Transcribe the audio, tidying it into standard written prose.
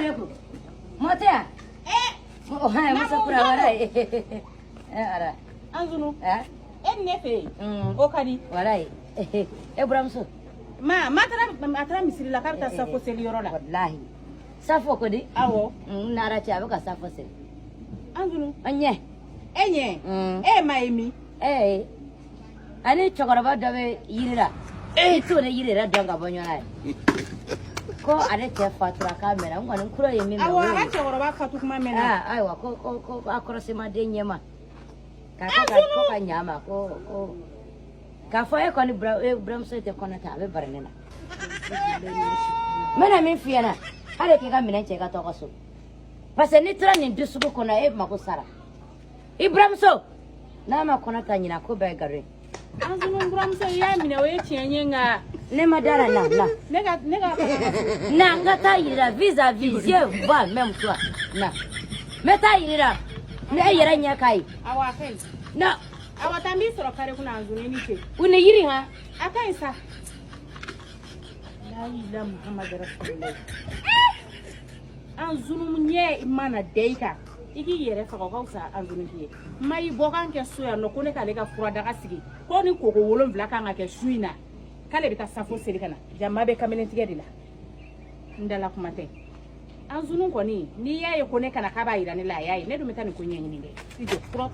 Salamaleykum. Mɔgɔ tɛ yan? Eh! Oh, hɛn, muso kura walayi. Eh, ara. Anzunu. Eh? E ni ne fɛ yen. Mm. O ka di. Walayi. E buramuso. Ma taara misiri la k'a bɛ taa safo seli yɔrɔ la. Walahi. Safo ko di? Awɔ. N nara cɛ a bɛ ka safo seli. Anzunu. An ɲɛ. E ɲɛ. Mm. E ye maa ye min? Ee. Ani cɛkɔrɔba dɔ bɛ yiri la. I t'o ni yiri yɛrɛ dɔn ka bɔ ɲɔgɔn na ye. Ko ale cɛ fatura k'a mɛnna, n kɔni n tulo ye min mɛn. Awɔ, O a y'o ka ye. cɛkɔrɔba fatu kuma mɛnna. Ah, ayiwa, ko a kɔrɔsimaden ɲɛma. K'a ko ka ɲa a ma, ko k'a fɔ e kɔni bura e buramuso tɛ kɔnɔ ta, a bɛ bari ne la. N bɛna min f'i ɲɛna, hali k'i ka minɛn cɛ i ka taa ka so. Parce que n'i tora nin du sugu kɔnɔ, e mako sara. I buramuso n'a ma kɔnɔ ta ɲinan, ko bɛɛ ye nkalon ye. Anzunu, n buramuso, i y'a minɛ, o ye tiɲɛ ye, nka. Ne ma da la, na na. Ne ka. Na n ka taa yira vis-à-vis, je vois même toi. Na. N bɛ taa yira. Ni e yɛrɛ ɲɛ k'a ye. Awɔ, a ka ɲi. Na. Awɔ, taa, n b'i sɔrɔ kare kunna, Anzunu, i ni ce. U ni yiri han. A ka ɲi sa. La ilaha Muhammad Rasulullah. Anzunu ɲɛ mana da i kan, i k'i yɛrɛ faga, o ka fisa. Anzunu k'i ye ma i bɔkan kɛ so yan nɔ ko ne k'ale ka furadaga sigi, ko ni koko 7 kan ka kɛ su in na, k'ale bɛ taa safo seli ka na. Jama bɛ kamelentigɛ de la, n dala kuma tɛ. Anzunu kɔni, n'i y'a ye ko ne kana k'a b'a yira ne la, a y'a ye ne dun bɛ taa nin ko ɲɛɲini dɛ. I jɔ fura.